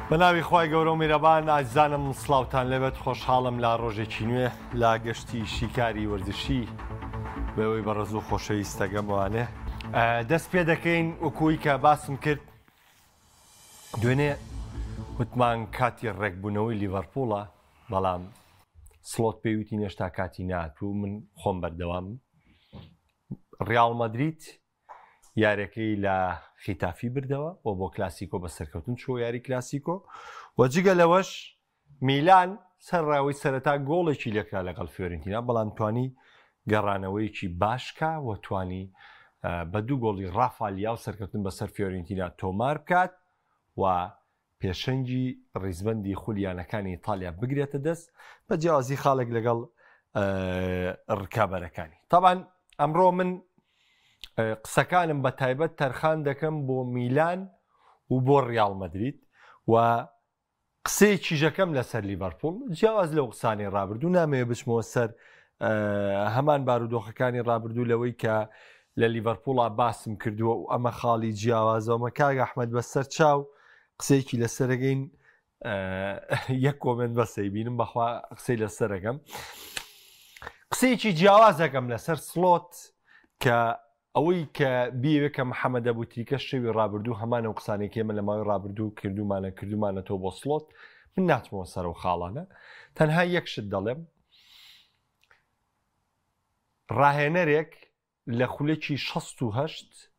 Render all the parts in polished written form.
بە ناوی خوای گەورە و میرەبان ئازیزانم سڵاوتان لێبێت خۆشحاڵم لە ڕۆژێکی نوێ لە گەشتی شیکاری وەرزشی بەوەی بەڕێز و خۆشەویستەگەموانێ دەست پێ دەکەین وەکوی کە باسم کرد دوێنێ وتمان کاتی ڕێکبوونەوەی لیڤەرپوڵە بەڵام سڵۆت پێویتی نێشتا کاتی ناتوو من خۆم بەردەوام ڕیاڵ مەدرید یاریەکەی لە خیتافی بردەوە و بۆ کلاسیکۆ بە سەرکەوتن چوە یاری کلاسیکۆ و جگە لەوەش میلان سەرڕاوی سەرەتا گۆڵێکی لێکرا لەگەڵ فیۆرنتینا بەڵام توانی گەڕانەوەیەکی باشکا و توانی بە دوو گۆڵی ڕافالیا و سەرکەوتن بەسەر فیۆرنتینا تۆمار بکات و پێشەنگی ڕیزبەندی خولی یانەکانی ئیتالیا بگرێتە دەست بە جیاوازی خاڵێک لەگەڵ ڕکابەرەکانی تاوان ئەمڕۆ من قسەکانم بە تایبەت تەرخان دەکەم بۆ میلان و بۆ ڕیاڵ مەدرید و قسەیەکی ژەکەم لەسەر لیڤەرپوڵ جیاواز لەو قسانەی ڕابردوو نامەوێ بچمەوە سەر هەمان بارودۆخەکانی ڕابردوو لەوەی کە لە لیڤەرپوڵا باسم کردووە و ئەمە خاڵی جیاوازەوەمە کاک ئەحمد بەسەر چاو قسەیەکی لەسەرەگەین یەک کۆمنت بەسەی بینم بەخوا قسەی لەسەرەکەم قسەیەکی جیاوازەکەم لەسەر سلۆت کە ئەوەی کە بیەوێ کە محەممەد ئەبوتریکە شەوی ڕابردوو هەمان ئەو قسانەی کە ئێمە لە ماوەی ڕابردوو کردوومانە کردوومانەتەوە بۆ سڵۆت من ناچمەوە سەر ئەو خاڵانە تەنها یەک شت دەڵێم ڕاهێنەرێک لە خولەکی 68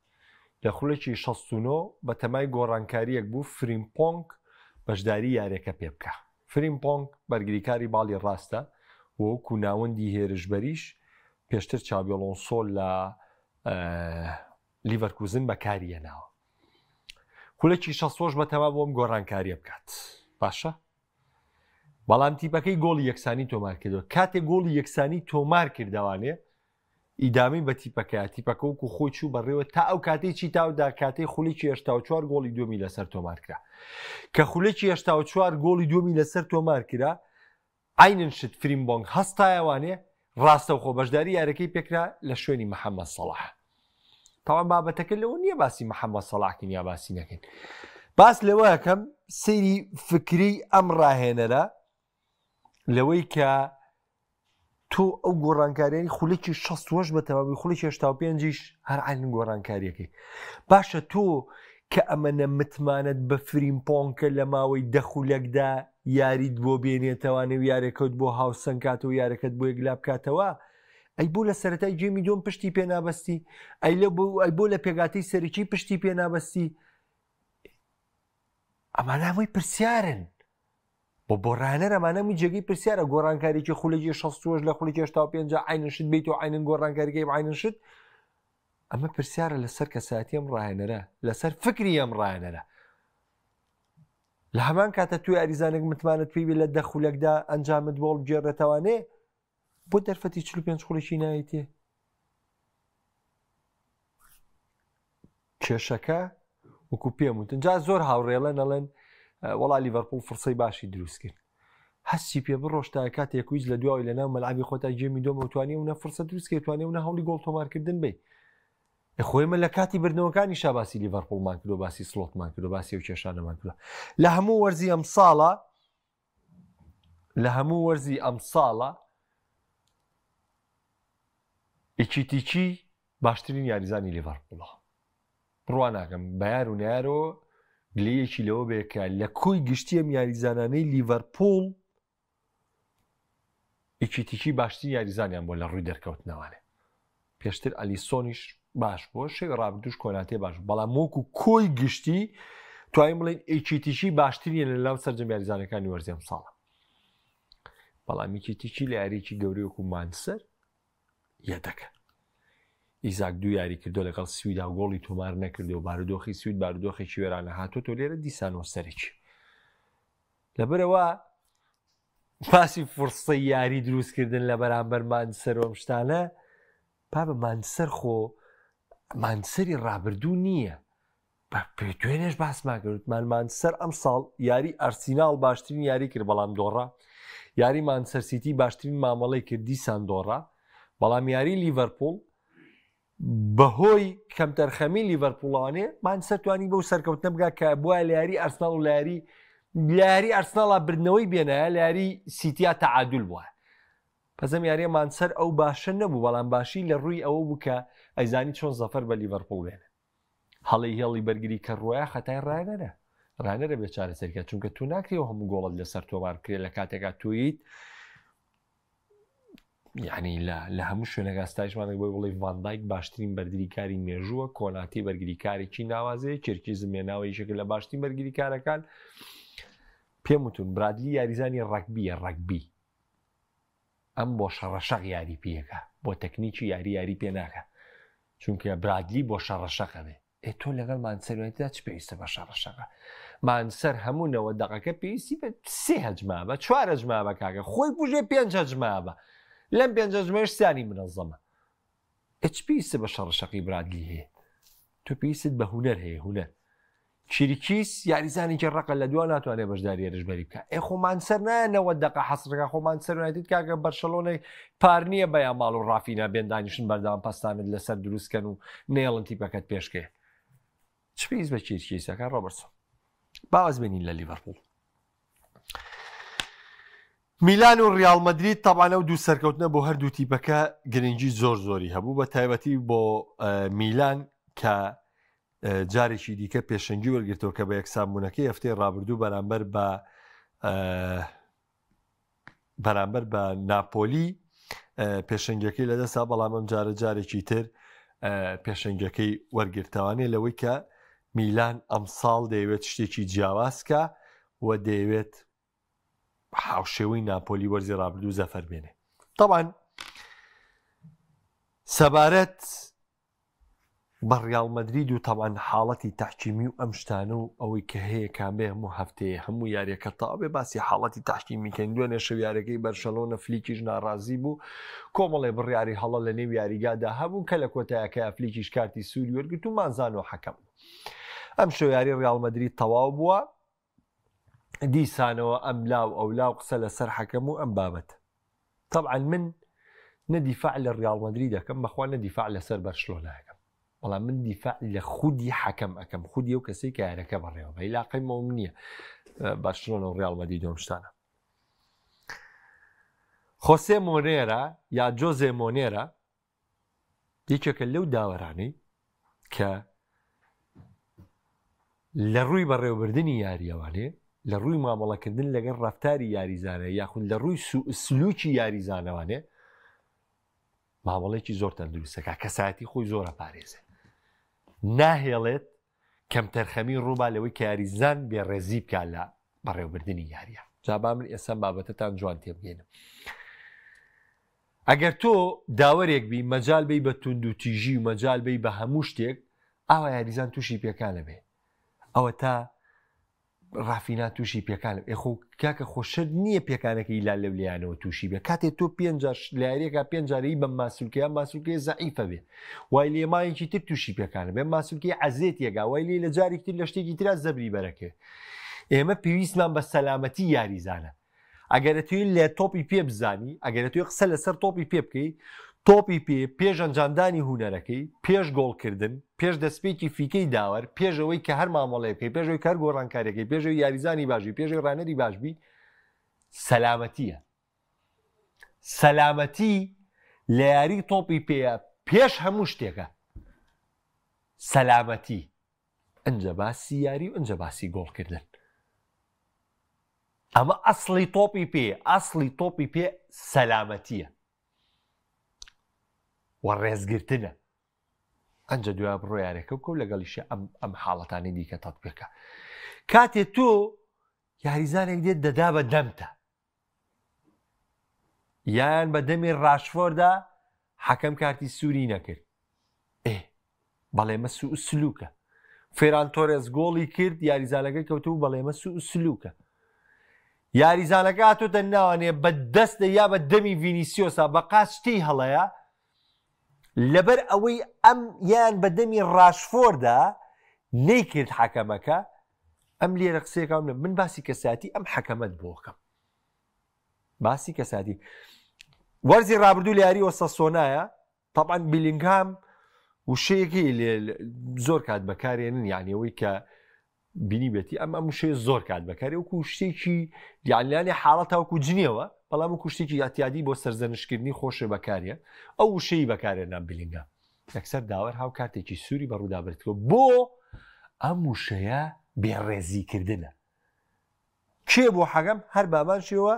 لە خولەکی 69 بە تەمای گۆڕانکاریەک بوو فریمپۆنگ بەشداری یاریەکە پێ بکە فریمپۆنگ بەرگریکاری باڵی ڕاستە وەکو ناوەندی هێرشبەریش پێشتر چابی ئەلۆنسۆ لە لیڤەرکوزن بەکاری هێناوە خولەکی شەستۆش بەتەما بۆم گۆڕانکاریە بکات باشە بەڵام تیپەکەی گۆڵی یەکسانی تۆمار کردەوە کاتێک گۆڵی یەکسانی تۆمار کردەوانێ ئیدامی بە تیپەکە تیپەکە وکو خۆی چوو بەڕێوە تا ئەو کاتەی چی تاودا کاتەی خولێکی 84 گۆڵی دومی لەسەر تۆمار کرا کە خولێکی 84 گۆڵی دومی لەسەر تۆمار کرا عەینن شت فریمبۆنگ هەستایەوانێ ڕاستەوخۆ بەشداری یاریەکەی پێکرا لە شوێنی محەمەد سەڵاح. تاوان بابەتەکە لەوە نییە باسی محەمەد سەڵاحکەین یا باسی نەکەین. باس لەوە ئەکەم سەیری فکری ئەم ڕاهێنەرە لەوەی کە تۆ ئەو گۆڕانکاریانی خولێکی 68 بە تەواوی خولێکی 85یش هەر عین گۆڕانکاریەکەی باشە تۆ کە ئەمەنە متمانەت بە فریمپۆنکە لە ماوەی دە خولەکدا یاریت بۆ بێنێتەوانێ و یارەکەت بۆ هاوسەنگ کاتەوە یارەکەت بۆ یەکلا بکاتەوە ئەی بۆ لە سەرەتای game ی دووەم پشتی پێ نابەستی ئەی لە بۆ ئەی بۆ لە پێگاتەی سەرەکی پشتی پێ نابەستی ئەمانە هەمووی پرسیارن بۆ بۆ ڕانەر ئەمانە هەمووی جێگەی پرسیارە گۆڕانکاریی خولێکی 60 لە خولێکی 85 عینن شت بیت و عینن گۆڕانکاریەکەی عینن شت ئەمە پرسیارە لەسەر کەسایەتی ئەم ڕاهێنەرە لەسەر فکری ئەم ڕاهێنەرە لە هەمان کاتە تو یاریزانێک متمانەت پێی بێ لە دە خولەکدا ئەنجامت بۆ بگێڕێتەوانێ بۆ دەرفەتی 45 خولێکی نایتێ کێشەکە وەکو پێم وتن جا زۆر هاوڕێڵە نەڵێن وەڵا لیڤەرپوڵ فرسەی باشی دروست کرد هەستی پێ بڕۆشتا کاتێک هیچ لە دواوی لە ناو مەلعبی خۆتا game ی دۆمە توانی و نە فرسە دروست کرد توانی و نە هەوڵی گۆڵ تۆمارکردن بی خۆی من لە کاتی بردنەوەکانی شا باسی لیڤەرپوڵمان کردو باسی سڵۆتمان کردو باسی و کێشانەمان کردو لە هەموو وەرزی ئەم ساڵە لە هەموو وەرزی ئەم ساڵە ئیکیتیکی باشترین یاریزانی لیڤەرپوڵە بڕوا ناکەم بەیار و نەیارەوە گلەیەکی لەوە بێ کە لە کۆی گشتی ئەم یاریزانانەی لیڤەرپوڵ ئیکیتیکی باشترین یاریزانیان بووە لە ڕووی دەرکەوتنەوانێ پێشتر ئەلیسۆنیش باش بووە شەوی ڕابردوش کۆناتێ باش بەڵام وەکو کۆی گشتی توانین بڵێن ئیکیتیکی باشترینە لە ناو سەرجەم یاریزانەکانی وەرزی ئەم ساڵە بەڵام ئیکیتیکی لە یاریی گەورەی وەکو مانچستەر یەدەکە. ئیزاک دوو یاری کردووە لەگەڵ سویدا و گۆڵی تۆمار نەکردووە بارودۆخی سوید بارودۆخێکی وێرانە هاتووە لێرە دیسانەوە سەرەکی لەبەرەوە باسی فرسەی یاری دروستکردن لە بەرامبەر مانچسەر و ئەم شتانە بابە مانچسەر خۆ مانچسەری ڕابردوو نییە دوێنێش باسمان کرد وتمان مانچستەر ئەمساڵ یاری ئەرسیناڵ باشترین یاری کرد بەڵام دۆڕا یاری مانچستەر سیتی باشترین مامەڵەی کرد دیسان دۆڕا بەڵام یاری لیڤەرپوڵ بەهۆی کەمتەرخەمی لیڤەرپوڵانێ مانچستەر توانی بەو سەرکەوتنە بگا کە بووە لە یاری ئەرسناڵ و لە یاری لە یاری ئەرسناڵا بردنەوەی بێنایە لە یاری سیتیا تەعادول بووە. پس ئەم یاریە مانچسەر ئەو باشە نەبوو بەڵام باشی لە ڕووی ئەوە بوو کە ئەیزانی چۆن زەفەر بە لیڤەرپوڵ بێنێ. هەڵەی هێڵی بەرگری کە ڕۆیا خەتای ڕاهێنەرە. ڕاهێنەرە بێ چارەسەرکە چونکە تو ناکرێ و هەموو گۆڵت لەسەر تۆمار بکرێ لە کاتێکا تویت یعنی لە لە هەموو شوێنەکە ستایشمانێک بۆی بڵێ ڤاندایک باشترین بەرگریکاری مێژووە کۆناتی بەرگریکارێکی ناوازەیە کێرکی زمێناوە یەکێکە لە باشترین بەرگریکارەکان پێم وتون برادلی یاریزانی ڕەگبیە ڕەگبی ئەم بۆ شەڕەشەق یاری پێەکە بۆ تەکنیکی یاری یاری پێ ناکە چونکە برادلی بۆ شەڕەشەقە بێ ئێ تۆ لەگەڵ مانچستەر یونایتددا چ پێویستە بە شەڕەشەقە مانچستەر هەموو نەوە دەقەکە پێویستی بە سێ هەجما بە چوار هەجما بە کاکە خۆی بژێ پێنج هەجما بە لەم پێنج هەجمەش سیانی منەزەمە ئێ چ پێویستە بە شەڕەشەقی برادلی هەیە تۆ پێویستت بە هونەر هەیە هونەر کیرکیس یاریزانێکی ڕەقە لە دوا ناتوانێت بەشداری هێرشبەری بکە ئێ خۆ مانچستەر نایە 90 دقە حەسرەکە خۆ مانچستەر یونایتد کاکە بەرشەلۆنەی پار نییە بە یاماڵ و ڕافینا بێن دانیشن بەردەوام پەستانت لەسەر دروستکەن و نێڵن تیپەکەت پێشکێ چ پێویست بە کیرکیسەکە ڕۆبەرتسۆن باواز بێنین لە لیڤەرپوڵ میلان و ڕیاڵ مەدرید تەبعەن ئەو دوو سەرکەوتنە بۆ هەردوو تیپەکە گرنگی زۆر زۆری هەبوو بە تایبەتی بۆ میلان کە جارێکی دیکە پێشەنگی وەرگرتەوە کە بە یەکسانبوونەکەی هەفتەی ڕابردوو بەرامبەر بە بەرامبەر بە ناپۆلی پێشەنگەکەی لەدەستا بەڵام ئەم جارە جارێکی تر پێشەنگەکەی وەرگرتەوانێ لەوەی کە میلان ئەمساڵ دەیەوێت شتێکی جیاوازکە و دەیەوێت هاوشێوەی ناپۆلی وەرزی ڕابردوو زەفەر بێنێ تاوان سەبارەت بە ڕیاڵ مەدرید و تەبعەن حاڵەتی تەحکیمی و ئەم شتانە و ئەوەی کە هەیە کامێ هەموو هەفتەیە هەموو یاریەکە تەواو بێ باسی حاڵەتی تەحکیمی کەین دوێنێ شەو یاریەکەی بەرشەلۆنە فلیکیش ناڕازی بوو کۆمەڵێ بڕیاری هەڵە لە نێو یاریگادا هەبوو کە لە کۆتایەکەیا فلیکیش کارتی سووری وەرگرت و مانزانۆ حەکەم بوو ئەم شەو یاری ڕیاڵ مەدرید تەواو بووە دیسانەوە ئەم لا و ئەولا و قسە لەسەر حەکەم و ئەم بابەت تەبعەن من نە دیفاع لە ڕیاڵ مەدرید دەکەم بەخوا نە دیفاع لەسەر بەرشلۆنە ئەکەم بەڵام من دیفاع لە خودی حەکەم ئەکەم خودی ئەو کەسەی کە یارەکە بەڕێوە بە عیلاقەی مەوم نییە بەرشلۆنە و ڕیاڵ مەدرید و ئەم شتانە خۆسێ مۆنێرا یا جۆزێ مۆنێرا یەکێکە لەو داوەرانەی کە لە ڕووی بەڕێوەبردنی یاریەوانێ لە ڕووی مامەڵەکردن لەگەڵ ڕفتاری یاریزانە یاخود لە ڕووی سلوکی یاریزانەوانێ مامەڵێکی زۆر تەندروستەکە کەسایەتی خۆی زۆرە پارێزێ ناهێڵێت کەمتەرخەمی ڕووبا لەوەی کە یاریزان بێڕێزی بکا لە بەڕێوەبردنی یاریە جا با من ئێستا بابەتەتان جوان تێبگەینم ئەگەر تۆ داوەرێک بی مەجال بی بە توند و تیژی و مەجال بی بە هەموو شتێک ئاوا یاریزان تووشی پێکانە بێ ئەوە تا ڕافینا تووشی پێکان ئێ خۆ کاکە خۆ شەرت نییە پێکانەکەی لا لەو لیانەوە تووشی بێ کاتێ تۆ پێنج جار لە یاریەکە پێنج جارەی بەم ماسولکەیە ماسولکەی زەعیفە بێ وای لێ مایەکی تر تووشی پێکانە بێ ماسولکەی عەزێت یەگا وای لێ لە جارێکی تر لە شتێکی ترا زەبری بەرەکەوێ ئێمە پێویستمان بە سەلامەتی یاریزانە ئەگەر ئەتوی لە تۆپی پێ بزانی ئەگەر ئەتوی قسە لەسەر تۆپی پێ بکەی تۆپی پێ پێش ئەنجامدانی هونەرەکەی پێش گۆڵکردن پێش دەستپێکی فیکەی داوەر پێش ئەوەی کە هەر مامەڵەیە بکەی پێش ئەوەی کە هەر گۆڕانکاریەکەی پێش ئەوەی یاریزانی باش بی پێش ئەوەی ڕانەری باش بی سەلامەتیە سەلامەتی لە یاری تۆپی پێیە پێش هەموو شتێکە سەلامەتی ئەنجە باسی یاری و ئەنجە باسی گۆڵکردن ئەمە ئەسڵی تۆپی پێ ئەسڵی تۆپی پێ سەلامەتیە و ڕێزگرتنە ئەنجە دوای بڕۆ یارەکە بکە و لەگەڵیشە ئەم ئەم حاڵەتانی دیکە تەتبیقە کاتێ تۆ یاریزانێک دێت دەدا بە دەمتە یان بە دەمی ڕاشفۆردا حەکەم کارتی سووری نەکرد ئێ بەڵێ مە سوء سلوکە فێران تۆرێس گۆڵی کرد یاریزانەکە کەوتبوو بەڵێ مە سوء سلوکە یاریزانەکە هاتۆتە ناوانێ بە دەست یا بە دەمی ڤینیسیۆسا بە قاچ تێی هەڵەیە لەبەر ئەوەی ئەم یان بە دەمی ڕاشفۆردا نەیکرد حەکەمەکە ئەم لێرە قسەیەکم من باسی کەساتی ئەم حەکەمەت بۆکەم باسی کەساتی وەرزی ڕابردوو لە یاری ئۆساسۆنایە تەبعەن بیلینگهام وشەیەکی لێ زۆر کات بەکارێنن یعنی ئەوەی کە بینیبێتی ئەم ئەم وشەیە زۆر کات بەکاری وەکو شتێکی یانیانی حاڵەت وەکو جنێوە بەڵام وەکو شتێکی ئەتیادی بۆ سەرزەنشکردنی خۆشێ بەکاریە ئەو وشەی بەکارێنا بلینگام یەکسەر داوەر هاو کارتێکی سووری بە ڕوودا بردکەوە بۆ ئەم وشەیە بێڕێزیکردنە کێ بۆ حەگەم هەر بامان شێوە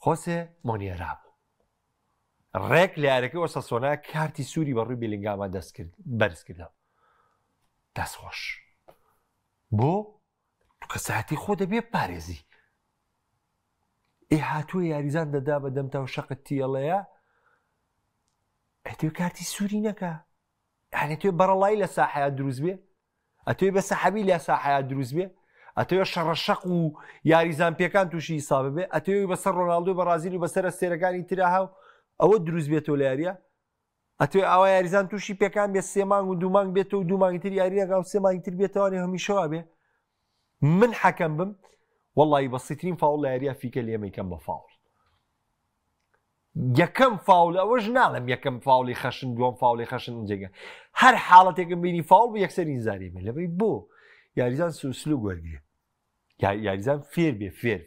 خۆسێ مۆنیێرا بوو. ڕێک لە یاریەکەی ئۆساسۆنا کارتی سووری بە ڕووی بیلینگاما دەست کرد بەرز کردەوە. دەست خۆش. بۆ کەسایەتی خۆ دەبێ پارێزی. ئێ هاتووە یاریزان دەدا بە دەمتا و شەقت تیەڵەیە ئەتوێ کارتی سووری نەکە یعنی توێ بەڕەڵایی لە ساحەیە دروست بێ ئەتەوێ بە سەحەبی لە ساحەیا دروست بێ ئەتەوێ شەڕەشەق و یاریزان پێکان تووشی ئیسابە بێ ئەتەوێ بەسەر ڕۆناڵدۆ بەڕازیل و بەسەر ئەستێرەکانی ترا و ئەوە دروست بێتەوە لە یاریە ئەتوێ ئاوا یاریزان تووشی پێکان بێ سێ مانگ و دوو مانگ بێتەوە و دوو مانگی تر یاری نەکا و سێ مانگی تر بێتەوە هەمیشەوە بێ من حەکەم بم وەڵی بەسیترین فاوڵ لە یاریە فیکە لێمەیکەم بە فاوڵ یەکەم فاول ئەوەش ناڵێم یەکەم فاولی خەشن دووەم فاولی خەشن جێگە هەر حاڵەتێکم بینی فاول بوو یەکسەر ئینزاری بێ لەبەی بۆ یاریزان سوسلوک وەرگێ یاریزان فێر بێ فێر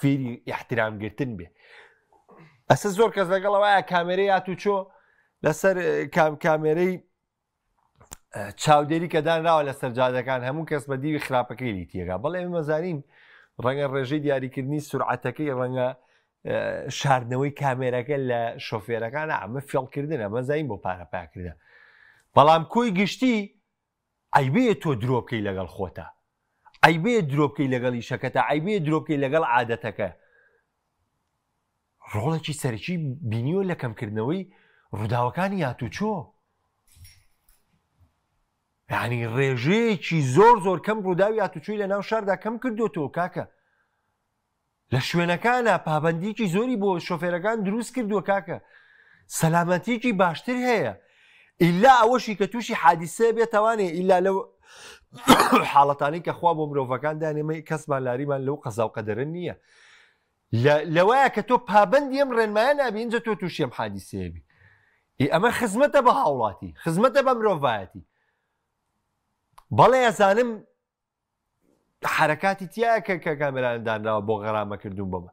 فێری احترام گرتن بێ ئەسە زۆر کەس لەگەڵەوەە کامێرەی هاتوچۆ لەسەر کام کامێرەی چاودێری کە دانراوە لەسەر جادەکان هەموو کەس بە دیوی خراپەکەی لی تێگا بەڵێ ئێمە زانین ڕەنگە ڕێژەی دیاریکردنی سرعەتەکەی ڕەنگە شاردنەوەی کامێرەکە لە شۆفێرەکان ئەمە فێڵکردن ئەمە زانین بۆ پارە پاکردە بەڵام کۆی گشتی عیبەیە تۆ درۆ بکەی لەگەڵ خۆتا عیبەیە درۆ بکەی لەگەڵ ئیشەکەتا عیبەیە درۆ بکەی لەگەڵ عادەتەکە ڕۆڵێکی سەرەکی بینیوە لە کەمکردنەوەی ڕووداوەکانی هاتوچۆ یعنی ڕێژەیەکی زۆر زۆر کەم ڕووداوی هاتوچۆی لە ناو شاردا کەم کردوێتەوە کاکە لە شوێنەکانە پابندیکی زۆری بۆ شۆفێرەکان دروست کردووە کاکە سەلامەتیکی باشتر هەیە ئیلا ئەوەشی کە تووشی حادیسە بێتوانێ ئیلا لەو حاڵەتانی کە خوا بۆ مرۆڤەکان دانێمە کەسمان لاریمان لەو قەزا و قەدەرە نییە لەوایە کە تۆ پابەندی ئەم ڕێنمایە نابی ئینجا تۆ تووشی ئەم حادیسەیە بی ئێ ئەمە خزمەتە بە هاوڵاتی خزمەتە بە مرۆڤایەتی بەڵێ ئەزانم حرەکاتی تایە کە کە کامێران دانراوە بۆ غەرامەکردون بۆمە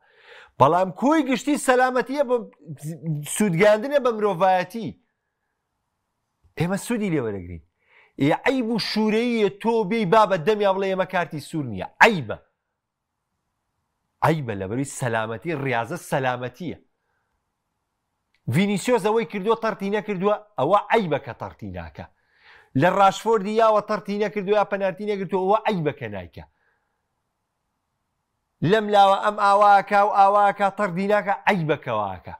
بەڵام کۆی گشتی سەلامەتیە بە سوودگەاندنە بە مرۆڤایەتی ئێمە سوودی لێوەرەگرین عیب و شوورەیە تۆ بێی با بە دەمیا بڵێ ئێمە کارتی سوور نییە عیبە عەیبە لەبەروی سەلامەتی ڕیازە سەلامەتیە ڤینیسیۆس ئەوەی کردووە تەرتی نەکردووە ئەوە عەیبە کە تەرتی ناکە لە ڕاشفۆردی یاوە تەرتی نەکردووە یا پەنارتی نەگرتووە ئەوە عەیبە کە نایکە لەم لاوە ئەم ئاواکە و ئاواکە تەردی ناکە عەیبە کەواکە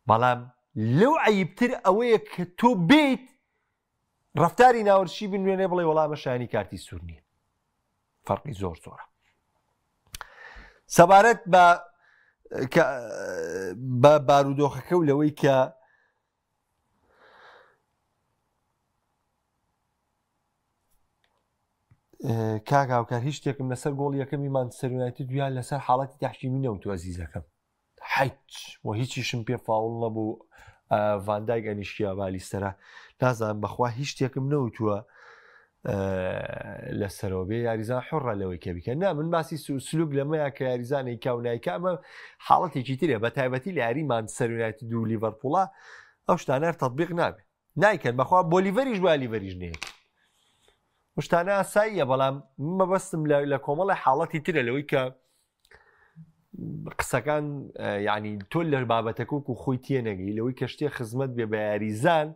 بەڵام لەو عەیبتر ئەوەیە کە تۆ بیت ڕەفتاری ناوەرزشی بنوێنێ بڵێ وەڵا ئەمە شایانی کارتی سوور نییە فەرقی زۆر زۆرە سەبارەت بە بە بارودۆخەکە و لەوەی کە کاک هاوکار هیچ شتێکم لەسەر گۆڵ یەکەمی مانچستەر یونایتد دویا لەسەر حاڵەتی تحکیمی نەوتوە ئەزیزەکەم حیچ و هیچیشم پێ فاوڵ نەبوو ڤاندایک ئەنیشتیا بالیستەرە نازانم بەخوا هیچ شتێکم نەوتووە لەسەرەوە بێ یاریزان حڕە لەوەی کە بیکە نا من باسی سلوک لەمەیە کە یاریزانێک کا و نایکە ئەمە حاڵەتێکی ترە بە تایبەتی لە یاری مانچستەر یونایتد و لیڤەرپوڵا ئەو شتانە تەطبیق نابێت نایکەن بەخوا بۆ لیڤەریش وایە لیڤەریش نێت شتانە ئاساییە بەڵام مەبەستم لە کۆمەڵی حاڵەتی ترە لەوەی کە قسەکان یعنی تۆ لە بابەتەکە وەکو خۆی تێنەگەی لەوەی کە شتێ خزمەت بێ بە یاریزان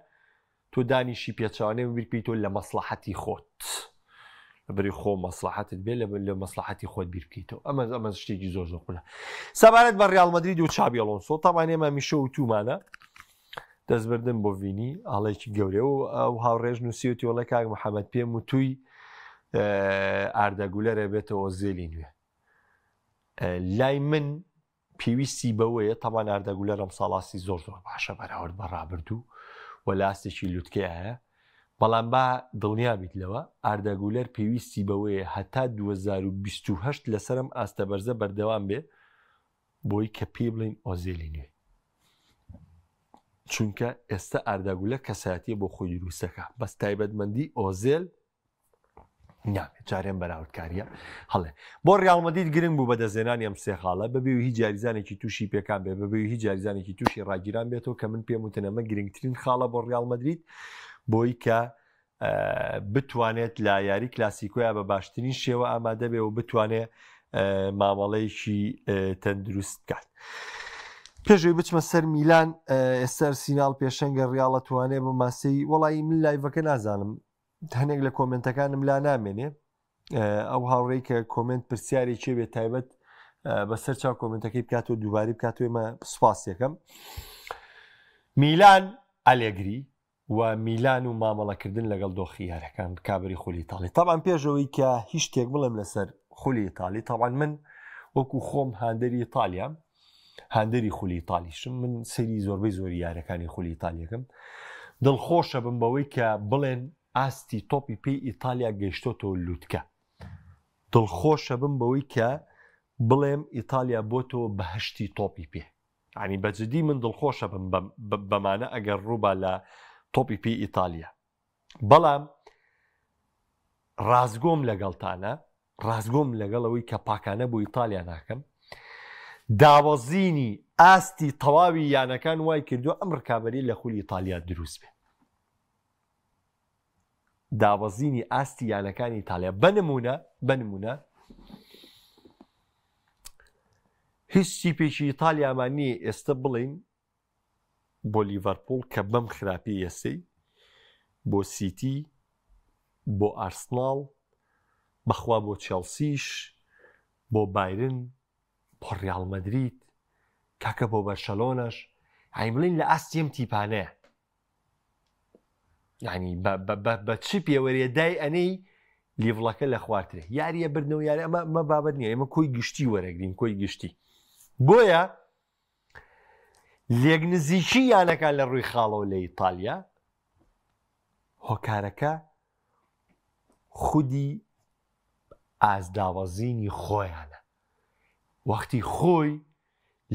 تۆ دانیشی پێچوانێ بیر تۆ لە مەسلحەتی خۆت لەبەری خۆ مەسلحەتت بێ لە مەسلحەتی خۆت بیر بکەیتەوە ئەمە ئەمە شتێکی زۆر زۆر قولە سەبارەت بە ڕیاڵ مەدرید و چابی ئەڵۆنسۆ تەبعەن ئێمە میشە و تومانە دەستبردن بۆ ڤینی ئاڵێکی گەورە و ئەو هاوڕێژ نووسیوتی وڵێ کاک محەممەد پێم و توی ئاردە گولەرە بێتەوە زێلی نوێ لای من پێویستی بەوەیە تەبان ئاردە گولەر ئەمساڵ ئاستی زۆر زۆر باشە بەراورد بە ڕابردوو و لە ئاستێکی لوتکەیە بەڵام با دڵنیا بیت لەوە ئاردە گولەر پێویستی بەوەیە هەتا 2028 لەسەرم ئاستە بەرزە بەردەوام بێ بۆی کە پێی بڵین ئۆزێلی نوێ چونکە ئێستا ئارداگولە کەساتیە بۆ خۆی دروستەکە بەس تایبەتمەندی ئۆزێل. نابێت جارێن بەراوردکاریە هەڵێ بۆ ڕیاڵ مەدرید گرنگ بوو بەدەستێنانی ئەم سێ خاڵە بەبێ هیچ یاریزانێکی تووشی پێکان بێ بەبێ هیچ یاریزانێکی تووشی ڕاگیران بێتەوە کە من پێم وتن ئەمە گرنگترین خاڵە بۆ ڕیاڵ مەدرید بۆی کە بتوانێت لە یاری کلاسیکۆیا بە باشترین شێوە ئامادە بێ و بتوانێت مامەڵەیەکی تەندروست بکات. پێشەوەی بچمە سەر میلان ئێستا ئەرسیناڵ پێشەنگە ڕیاڵە توانێ بە ماسەی وەڵی من live ەکە نازانم هەنێک لە comment ەکانم لا نامێنێ ئەو هاوڕێی کە comment پرسیاری چێ بێت تایبەت بەسەر چاو comment ەکەی بکات و دووباری بکات و ئێمە سپاس یەکەم میلان ئەلێگری و میلان و مامەڵەکردن لەگەڵ دۆخی یارەکان رکابی خولی ئیتاڵی تاوان پێشەوەی کە هیچ شتێک بڵێم لەسەر خولی ئیتالی تاوان من وەکو خۆم هاندەری ئیتالیام هاندەری خولی ئیتالیشم من سەیری زۆربەی زۆری یارەکانی خولی ئیتالیەکەم دڵخۆشە بم بەوەی کە بڵێن ئاستی تۆپی پێی ئیتالیا گەیشتۆتەوە لوتکە دڵخۆشە بم بەوەی کە بڵێم ئیتالیا بۆتەوە بەهشتی تۆپی پێ ینی بەجددی من دڵخۆشە بم بەمانە ئەگەر ڕووبا لە تۆپی پێی ئیتالیا بەڵام ڕاستگۆم لەگەڵتانە ڕاستگۆم لەگەڵ ئەوەی کە پاکانە بۆ ئیتالیا ناکەم دابەزینی ئاستی تەواوی یانەکان وای کردو ئەم ڕکابەری لە خولی ئیتالیا دروست بێ دابەزینی ئاستی یانەکانی ئیتالیا بە نمونە بە نمونە هیچ تیپێکی ئیتالیامان نییە ئێستا بڵین بۆ لیڤەرپوڵ کە بەم خراپی ئێسەی بۆ سیتی بۆ ئارسناڵ بەخوا بۆ چێڵسیش بۆ بایرن بۆ ڕیاڵ مەدرید کاکە بۆ بەرشەلۆنەش یانی بڵین لە ئاستی ئەم تیپانەیە ینی بە چ پێوەرێ دای ئەنەی level ەکە لە خوارترە یاریە بردنەوە یاری ئەمە مە بابەت نییە ئێمە کۆی گشتی وەرەگرین کۆی گشتی بۆیە لێک نزیکی یانەکان لە ڕووی خاڵەوە لە ئیتالیا هۆکارەکە خودی ئازداوەزینی خۆیانە وەختی خۆی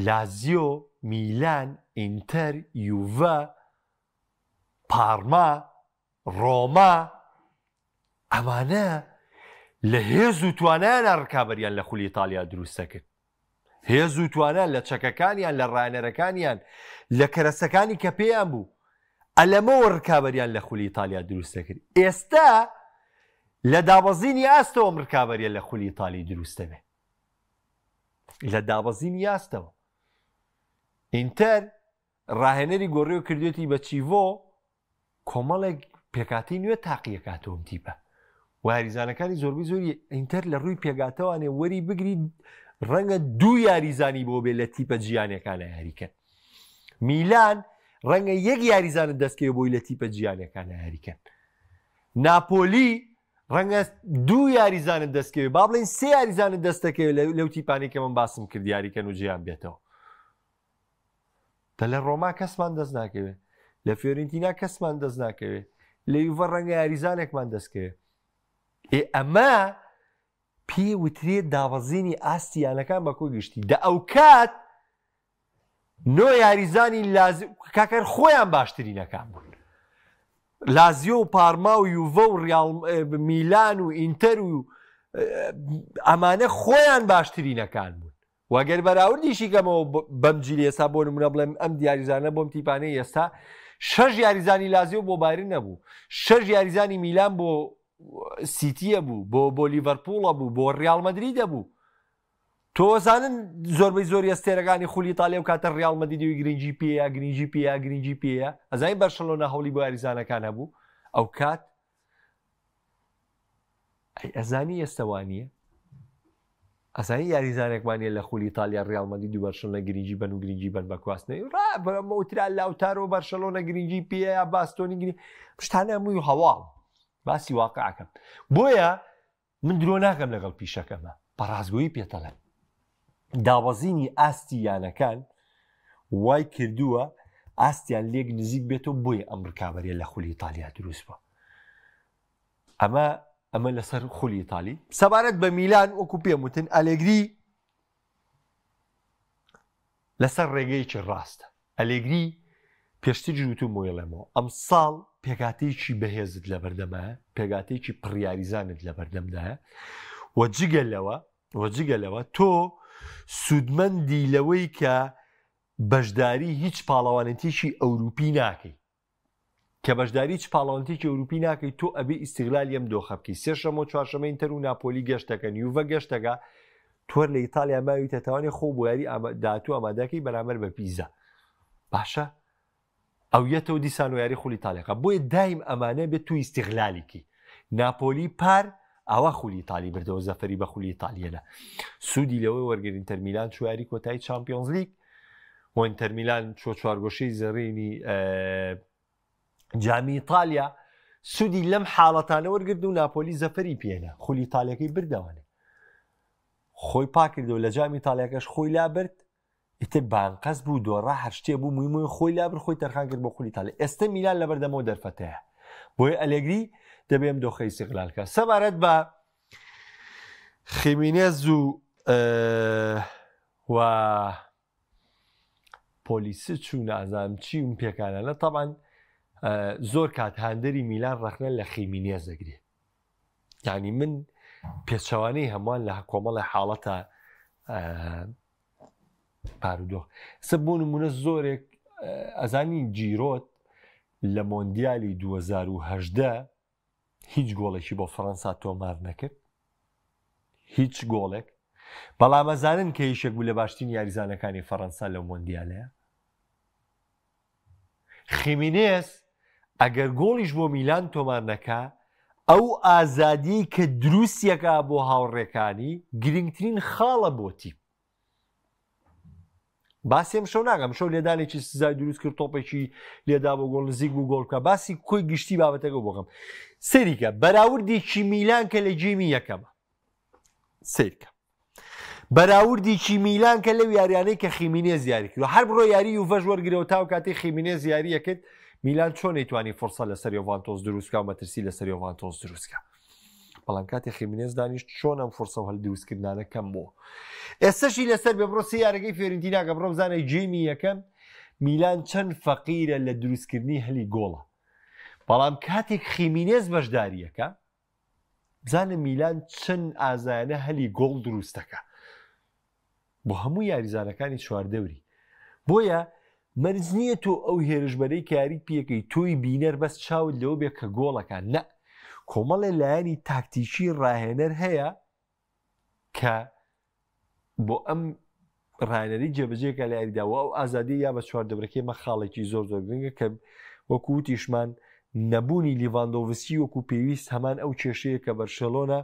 لازیۆ میلان ئینتەر یوڤە پارما ڕۆما ئەمانە لە هێز و توانایانە ڕکابەریان لە خولی ئیتالیا دروست دەکرد هێز و توانا لە چەکەکانیان لە ڕانەرەکانیان لە کەرەسەکانی کە پێیان بوو ئەلەمەوە ڕکابەریان لە خولی ئیتالیا دروست دەکرد ئێستا لە دابەزینی ئاستەوە ئەم ڕکابەریە لە خولی ئیتالی دروست دەبێت لە دابەزینی ئاستەوە ئینتەر ڕاهێنەری گۆڕیوە کردوێتی بە چیڤۆ کۆمەڵێک پێکاتی نوێ تاقیەکاتەوە ئەم تیپە و یاریزانەکانی زۆربەی زۆری ئینتەر لە ڕووی پێگاتەوانێ وەری بگری ڕەنگە دوو یاریزانی بۆ بێ لە تیپە جیانەکانە یاریکەن میلان ڕەنگە یەک یاریزانت دەستکەوێ بۆی لە تیپە جیانەکانە یاریکەن ناپۆلی ڕەنگە دوو یاریزانت دەستکەوێ با بڵێن سێ یاریزانت دەستەکەوێت لەو تیپانی کە من باسم کرد یاریکەن و جیان بێتەوە دە لە ڕۆما کەسمان دەست ناکەوێت لە فیۆرینتینا کەسمان دەست ناکەوێت لە یوڤە ڕەنگە یاریزانێکمان دەستکەوێت ئێ ئەمە پێ وترێت دابەزینی ئاستی یانەکان بە کۆی گشتی دە ئەو کات نۆ یاریزانی لازی کاکەر خۆیان باشترینەکان بوون لازیۆ و پارما و یوڤە و ڕیاڵ میلان و ئینتەر و ئەمانە خۆیان باشترینەکان بوون وە گەر بەراوردیشی کەمەوە بەم جیلی ئێستا بۆ نمونە بڵێم ئەم دیاریزانە بۆم تیپانەی ئێستا شەش یاریزانی لازیۆ بۆ بایرن نەبوو شەش یاریزانی میلان بۆ سیتیە بوو بۆ بۆ لیڤەرپوڵە بوو بۆ ڕیاڵ مەدریدە بوو تۆزانن زۆربەی زۆری ئەستێرەکانی خولی ئیتالیا و کاتە ڕیاڵ مەدریدی گرنگی پێیە گرنگی پێیە گرنگی پێیە ئەزانی بەرشەلۆنە هەوڵی بۆ یاریزانەکان هەبوو ئەو کات ئەی ئەزانی ئێستا وانییە؟ ئەزانی یاریزانێکمان نیە لە خولی ئیتالیا ڕیاڵ مەدرید و بەرشەلۆنە گرنگی بەن و گرنگی بەن بە کواستنەوەی ڕا بەمەوترا لاوتارۆ بەرشەلۆنە گرنگی پێیە باستۆنی گرنگ شتانە هەمووی هەواڵ باسی واقعەکەم بۆیە من درۆ ناکەم لەگەڵ پیشەکەمە بە ڕاستگۆیی پێتەڵێم دابەزینی ئاستی یانەکان وای کردووە ئاستیان لێک نزیک بێتەوە بۆیە ئەم ڕکابەریە لە خولی ئیتالیا دروست بووە ئەمە ئەمە لەسەر خولی ئیتالی سەبارەت بە میلان وەکو پێم وتن ئەلێگری لەسەر ڕێگەیەکی ڕاستە ئەلێگری پێشتر وتوم ویڵێمەوە ئەم ساڵ پێکاتێکی بەهێزت لە بەردەمایە پێگاتێکی پڕیاریزانت لە بەردەمدایە و جگە لەوە و جگە لەوە تۆ سوودمەندی لەوەی کە بەشداری هیچ پاڵەوانێتیی ئەوروپی ناکەی کە بەشداری هیچ پاڵەوانێتیی ئەوروپی ناکەی تۆ ئەبێ ئیستیغلالی ئەم دۆخە بکەی سێشەمە و چوارشەمە ئینتەر و ناپۆلی گەشت دەکەن یوڤە گەشت دەکا تۆر لە ئیتالیا ماویتە تاوانێ خۆ بۆ یاری داهاتوو ئامادەکەی بەرامبەر بە پیزا باشە ئەو یەتەوە دیسان و یاری خولی تالیقا بۆیە دایم ئەمانە بێت تو ئیستیغلالیکی ناپۆلی پار ئاوا خولی ئیتالی بردەوە زەفەری بە خولی ئیتالیەنە سوودی لەوەی وەرگرت ئینتەرمیلان چوە یاری کۆتایی چامپیۆنزلیگ و ئینتەرمیلان چوە چوارگۆشەی زێڕینی جامی ئیتالیا سوودی لەم حاڵەتانە وەرگرت و ناپۆلی زەفەری پێنا خولی ئیتالیەکەی بردەوانێ خۆی پاکردەوە لە جامی ئیتالیاکەش خۆی لابرد ئیتر بانقەس بوو دۆڕا هەر شتێ بوو مویمۆی خۆی لابرد خۆی تەرخان کرد بۆ خولی ئیتالیا ئێستە میلان لەبەردەمەوە دەرفەتەیە بۆیە ئەلێگری دەبێ ئەم دۆخە ئیستیغلال کە سەبارەت بە خیمینێز و و پۆلیسچ و نازانم چی و پێکانانە تەبان زۆر کات هاندەری میلان ڕەخنە لە خیمینێز دەگرێت یعنی من پێچەوانەی هەمووان لە کۆمەڵی حاڵەتە بارودۆخ سە بۆ نمونە زۆرێک ئەزانی جیرۆت لە مۆندیالی 2010 هیچ گۆڵێکی بۆ فەڕەنسا تۆمار نەکرد هیچ گۆڵێک بەڵام ئەزانن کە یەکێک بوو لە باشترین یاریزانەکانی فەڕەنسا لەو مۆندیالەیە خیمینێز ئەگەر گۆڵیش بۆ میلان تۆمار نەکا ئەو ئازادیەی کە دروستیەکا بۆ هاوڕێکانی گرنگترین خاڵە بۆ تیپ باسی ئەم شەو ناکەم شەو لێدانێکی سزای دروست کرد تۆپێکی لێدا بۆ گۆڵ نزیک بوو گۆڵ بکە باسی کۆی گشتی بابەتەکە بۆکەم سەریکە بەراوردێکی میلان کە لە گێمی یەکەمە سیرکە بەراوردێکی میلان کە لەو یاریانەی کە خیمینێز یاری کرد هەر بڕۆ یاری یوڤەش وەرگرەوە تاو کاتی خیمینێز یاریە کرد میلان چۆن نەیتوانی فرسە لەسەر یۆڤانتۆس دروستکە و مەترسی لەسەر یۆڤانتۆس دروستکە بەڵام کاتێ خیمینێز دانیشت چۆن ئەم فرسە و هەل دروستکردانە کەم بوو ئێستەشی لەسەر بێ بڕۆ سێ یارەکەی فێرنتیناکە بڕۆ بزانە گێمی یەکەم میلان چەند فەقیرە لە دروستکردنی هەلی گۆڵە بەڵام کاتێک خیمینێز بەشداریەکە بزانە میلان چەند ئازایانە هەلی گۆڵ دروستەکە بۆ هەموو یاریزانەکانی چواردەوری بۆیە مەرج نییە تۆ ئەو هێرشبەرەی کە یاریت پێکەی تۆی بینەر بەس چاوت لەوە بێ کە گۆڵەکە نە کۆمەڵێ لایەنی تاکتیکی ڕاهێنەر هەیە کە بۆ ئەم ڕاهێنەری جێبەجێکە لە یاریدا و ئەو ئازادی یا بە چواردەورەکەی مە خاڵێکی زۆر زۆر گرنگە کە وەکو وتیشمان نەبوونی لیڤاندۆڤسکی وەکو پێویست هەمان ئەو کێشەیە کە بەرشەلۆنە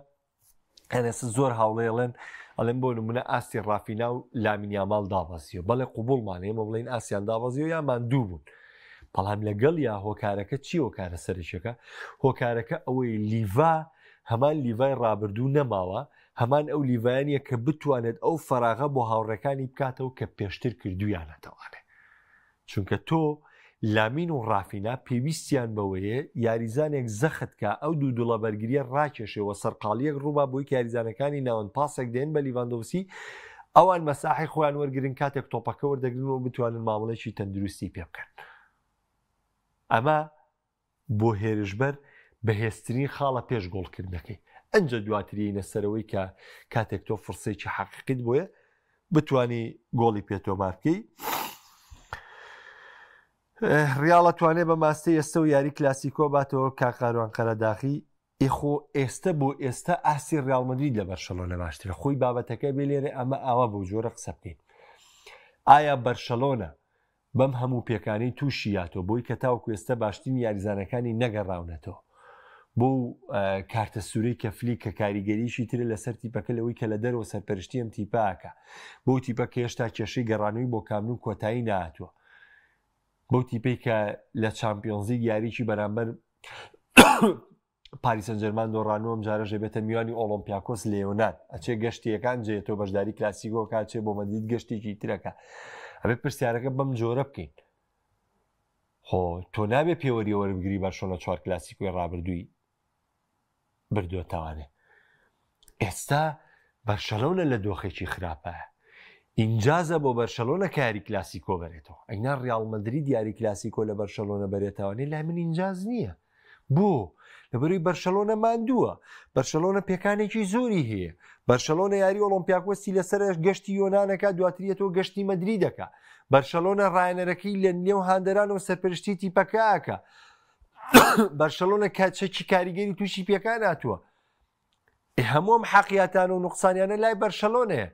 ئەنەسە زۆر هاوڵێڵێن ئەڵێن بۆ نمونە ئاستی ڕافینا و لامین یامال دابەزیوە بەڵێ قوبوڵمان ئێمە بڵین ئاسیان دابەزیوە یا ماندوو بوون بەڵام لەگەڵ یا هۆکارەکە چی هۆکارە سەرەکیەکە هۆکارەکە ئەوەی لیڤا هەمان لیڤای ڕابردوو نەماوە هەمان ئەو لیڤایانە کە بتوانێت ئەو فەراغە بۆ هاوڕێکانی بکاتەوە کە پێشتر کردویانەتەوانێ چونکە تۆ لامین و ڕافینا پێویستیان بەوەیە یاریزانێک زەخت کا ئەو دوو دوڵە بەرگریە ڕاکێشێ و سەرقاڵیەک ڕووبا بۆی کە یاریزانەکانی ناوەند پاسێک دێن بە لیڤاندۆڤسکی ئەوان مەساحەی خۆیان وەرگرن کاتێک تۆپەکە وەردەگرن و بتوانن مامەڵەیەکی تەندروستی پێ بکەن ئەمە بۆ هێرشبەر بەهێزترین خاڵە پێش گۆڵکردنەکەی ئەنجا دواتر یەینە سەرەوەی کە کاتێک تۆ فرسێکی حەقیقیت بۆیە بتانی گۆڵی پێ تۆمار بکەی ڕیاڵە توانێ بە ماستەی ئێستا و یاری کلاسیکۆ باتەوە کاکاروان قەرەداخی ئیخۆ ئێستا بۆ ئێستا ئاسی ڕیاڵ مەدرید لە بەرشەلۆنە باشترە خۆی بابەتەکە بێ لێرە ئەمە ئاوا بەو جۆرە قسە بکەین ئایا بەرشەلۆنە بەم هەموو پێکانەی تووشی یاتۆ بۆی کە تاوەکو ئێستا باشترین یاریزانەکانی نەگەڕاونەتەوە بۆ کارتە سوورەی کە فلیک کە کاریگەریی ترە لەسەر تیپەکە لەوەی کە لە دەرەوە سەرپەرشتی ئەم تیپاکە بۆ تیپە کە هێشتا کێشەی گەڕانەوەی بۆ کامنو کۆتایی نهاتووە بەو تیپەی کە لە چامپیۆنزلیگ یاریی بەرامبەر پاریس سانجێرمان دۆڕانوو ئەمجارەش دەبێتە میوانی ئۆڵۆمپیاکۆس لە یۆنان ئەچێ گەشتیەکان جێتەوە بەشداری کلاسیکۆکە ئەچێ بۆ مەدرید گەشتێکی ترەکە ئەبێ پرسیارەکە بەم جۆرە بکەین خۆ تۆ نابێ پێوەری وەربگری بەرشۆنە چوار کلاسیکۆی ڕابردووی بردووەتەوانێ ئێستا بەرشەلۆنە لە دۆخێکی خراپە. ئینجازە بۆ بەرشەلۆنە کە یاری کلاسیکۆ بەرێتەوە ئەگنا ڕیاڵ مەدرید یاری کلاسیکۆ لە بەرشەلۆنە بەرێتەوە لای من ئینجاز نییە بۆ؟ لەبەرەوەی بەرشەلۆنە ماندووە بەرشەلۆنە پێکانێکی زۆری هەیە بەرشەلۆنە یاری ئۆڵۆمپیاکۆسی لەسەر گەشتی یۆنانەکە دواتریەتەوە گەشتی مەدریدەکە بەرشەلۆنە ڕایەنەرەکەی لە نێو هاندەران و سەرپەرشتی تیپەکەکە بەرشەلۆنە کە چەکی کاریگەری تووشی پێکان هاتووە هەموو ئەم حەقیاتان و نوقسانیانە لای بەرشەلۆنەیە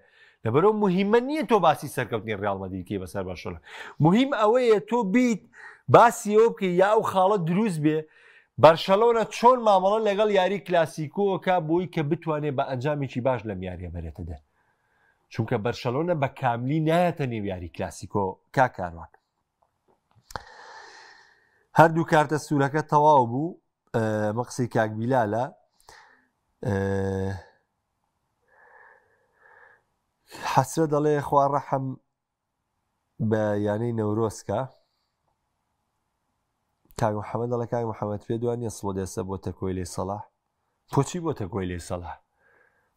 لەبەرەوە مهمە نییە تۆ باسی سەرکەوتنی ڕیاڵ مەدریدکەی بەسەر بەرشەلۆنە مهم ئەوەیە تۆ بیت باسی ئەوە بکەی یا ئەو خاڵە دروست بێ بەرشەلۆنە چۆن مامەڵە لەگەڵ یاری کلاسیکۆکە بۆی کە بتوانێت بە ئەنجامێکی باش لەم یاریە بەرێتە دەر چونکە بەرشەلۆنە بە کاملی نایەتە نێو یاری کلاسیکۆ کاکاروان هەردوو کارتە سوورەکە تەواو بوو ئەمە قسەی کاک بیلالە حەسرە دەڵێ خوا ڕەحم بە یانەی نەورۆزکە کاک محەممەد دەڵێ کاک محەممەد پێ دوان نیە سڵۆ دێسە بۆتە کۆیلەی سەڵاح بۆچی بۆتە کۆیلەی سەڵاح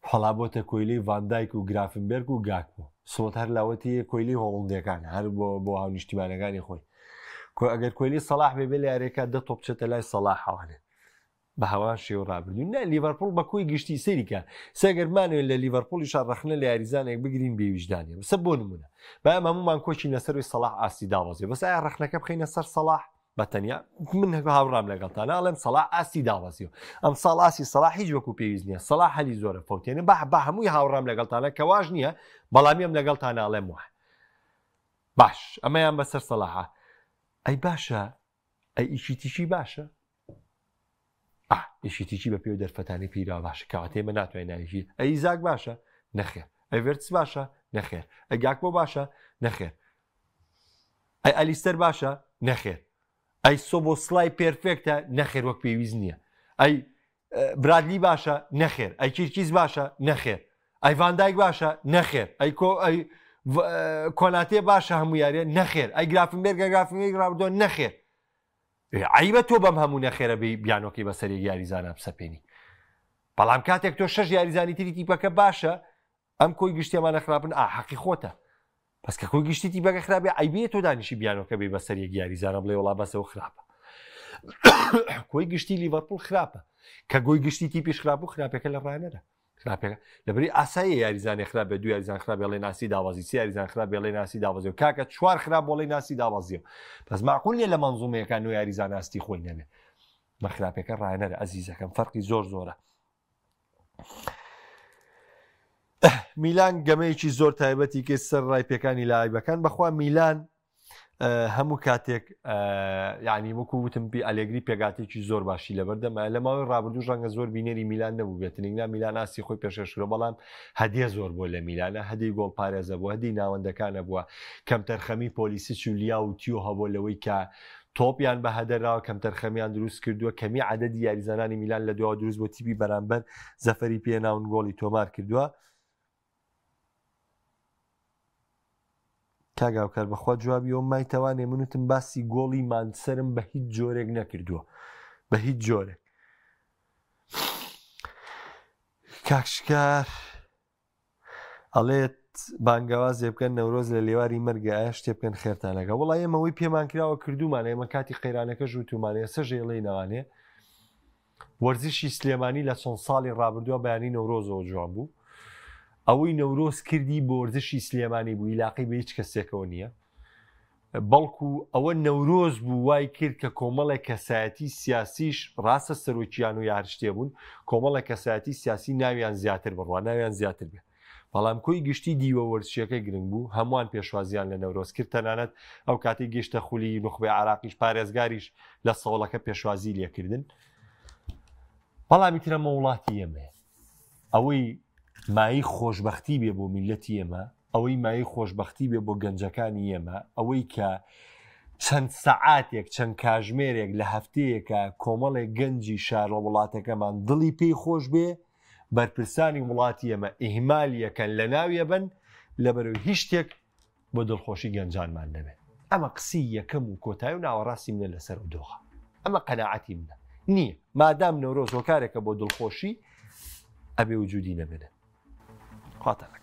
وەڵا بۆتە کۆیلەی ڤاندایک و گرافنبێرگ و گاکپۆ سڵۆت هەر لاوەتی کۆیلەی هۆڵندیەکان هەر بۆ بۆ هاونیشتیمانەکانی خۆی کۆ ئەگەر کۆیلەی سەڵاح بێ بێ لە یاریەکە دە تۆپ بچێتە لای سەڵاحەوانێ بە هەمان شێوە ڕابردوو نە لیڤەرپوڵ بە کۆی گشتی سەیریکە سەگەرمانوێن لە لیڤەرپوڵیشا ڕەخنە لە یاریزانێک بگرین بێویژدانە بەسە بۆ نمونە با ئێمە هەمومان کۆچین لەسەروی سەڵاح ئاستی داوەزێ بەس ئایا ڕەخنەکە بخەینە سەر سەڵاح بە تەنیا من هاوڕام لەگەڵتانە ئەڵێم سەڵاح ئاستی دابەزیوە ئەم ساڵ ئاسی سەڵاح هیچ وەکو پێویست نییە سەڵاح هەلی زۆرە فەوتێنێ بە بە هەمووی هاوڕام لەگەڵتانە کە واش نییە بەڵام ئەم لەگەڵتانە ئەڵێم وایە باش ئەمەیان بەسەر سەڵاحە ئەی باشە ئەی ئیشیتیشی باشە ئیشیتیشی بە پێ و دەرفەتانی پیرا باشە کەواتە ئێمە ناتوانین ناویشی ئەی زاک باشە نەخێر ئەی ڤێرتس باشە نەخێر ئەی گاکپۆ باشە نەخێر ئەی ئەلیستەر باشە؟ نەخێر. ئەی سۆبۆسلای پێرفێکتە؟ نەخێر وەک پێویست نییە. ئەی برادلی باشە؟ نەخێر. ئەی کیرکیز باشە؟ نەخێر. ئەی ڤاندایک باشە؟ نەخێر. ئەی کۆ ئەی کۆناتێ باشە هەموو یاریە؟ نەخێر. ئەی گرافنبێرگە گرافنبێرگ ڕابردووە؟ نەخێر. عیبە تۆ بەم هەموو نەخێرە بێی بیانۆکەی بەسەر یەک یاریزانە بسەپێنی. بەڵام کاتێک تۆ شەش یاریزانی تری تیپەکە باشە ئەم کۆی گشتی ئەمانە خراپن ئا حەقی خۆتە بەس کە کۆی گشتی تیپەکە خراپێ عیبەیە تۆ دانیشی بیانۆکە بێ بەسەر یەک یاریزانە بڵێ وڵا بەسەوە خراپە کۆی گشتی لیڤەرپوڵ خراپە کە گۆی گشتی تیپیش خراپ و خراپەکە لە ڕانەرە خراپەکە لەبری ئاسایی یاریزانێ خراپ بێ دوو یاریزان خراپ بێڵێ ناسی داوازی سێ یاریزان خراپ بێڵێ ناسی داوازی و کاکە چوار خراپ بۆڵی ناسی داوازیە بەس معقول نیە لە مەنزومەیەکان نۆ یاریزان ئاستی خۆی نەبێ بە خراپەکە ڕانەرە ئەزیزەکەم فەرقی زۆر زۆرە میلان گەمەیەکی زۆر تایبەتی کرد سەر ڕای پێکانی لاعیبەکان بەخوا میلان هەموو کاتێک یعنی وەکو وتم پێ ئەلێگری پێگاتێکی زۆر باشی لەبەردەمە لە ماوەی ڕابردوو ڕەنگە زۆر بینەری میلان نەبوو بێتنینا میلان ئاسی خۆی پێشکەشکرە بەڵام هەدیە زۆر بۆ لە میلانە هەدی گۆڵ پارێزە بووە هەدی ناوەندەکانە بووە کەمتەرخەمی پۆلیسیچ و لیا و تیۆ هەبووە لەوەی کە تۆپیان بە هەدەراوە کەمتەرخەمیان دروست کردووە کەمی عەدەدی یاریزانانی میلان لە دواوە دروست بۆ تیپی بەرامبەر زەفەری پێناون گۆڵی تۆمار کردووە. کاک هاوکار بەخوا جوابی ئەوم مایتەوانێ من وتم باسی گۆڵی مانچسەرم بە هیچ جۆرێک نەکردووە بە هیچ جۆرێک کاک شکار ئەڵێت بانگەوازێ بکەن نەورۆز لە لێواری مەرگە ئایا شتێ بکەن خێرتانەکە وڵی ئێمە ئەوەی پێمان کراوە کردومانە ئێمە کاتی قەیرانەکە ژوتومانە ئێستا ژێڵی نەوانێ وەرزشی سلێمانی لە چەند ساڵی ڕابردووە بەیانی نەورۆزەوە جوان بوو ئەوەی نەورۆز کردی بۆ وەرزشی سلێمانی بوو عیلاقەی بە هیچ کەسێکەوە نییە بەڵکو ئەوە نەورۆز بوو وای کرد کە کۆمەڵێک کەسایەتی سیاسیش ڕاستە سەرۆکیان و یا هەر شتێ بوون کۆمەڵێک کەسایەتی سیاسی ناویان زیاتر بڕوا ناویان زیاتر بێ بەڵام کۆی گشتی دیوە وەرزشیەکە گرنگ بوو هەمووان پێشوازیان لە نەورۆز کرد تەنانەت ئەو کاتی گەیشتە خولی نوخبەی عراقیش پارێزگاریش لە سەوڵەکە پێشوازی لێکردن بەڵام ئیتر ئەمە وڵاتی ئێمەیە ئەوەی مایەی خۆشبەختی بێ بۆ میلەتی ئێمە ئەوەی مایەی خۆشبەختی بێ بۆ گەنجەکانی ئێمە، ئەوەی کە چەند سەعاتێک، چەند کاژمێرێک لە هەفتەیەکا کۆمەڵێک گەنجی شارە وڵاتەکەمان دڵی پێی خۆش بێ، بەرپرسانی وڵاتی ئێمە ئیهمالیەکەن لەناویەبەن، لەبەرەوەی هیچ شتێک بۆ دڵخۆشی گەنجانمان نەبێ. ئەمە قسەی یەکەم و کۆتایی و ناوەڕاستی منە لەسەر ئەو دۆخە. ئەمە قەناعەتی منە. نییە. مادام نەورۆز هۆکارێکە بۆ دڵخۆشی، ئەبێ وجودی نەمێنێ. خواتان لەگەڵ.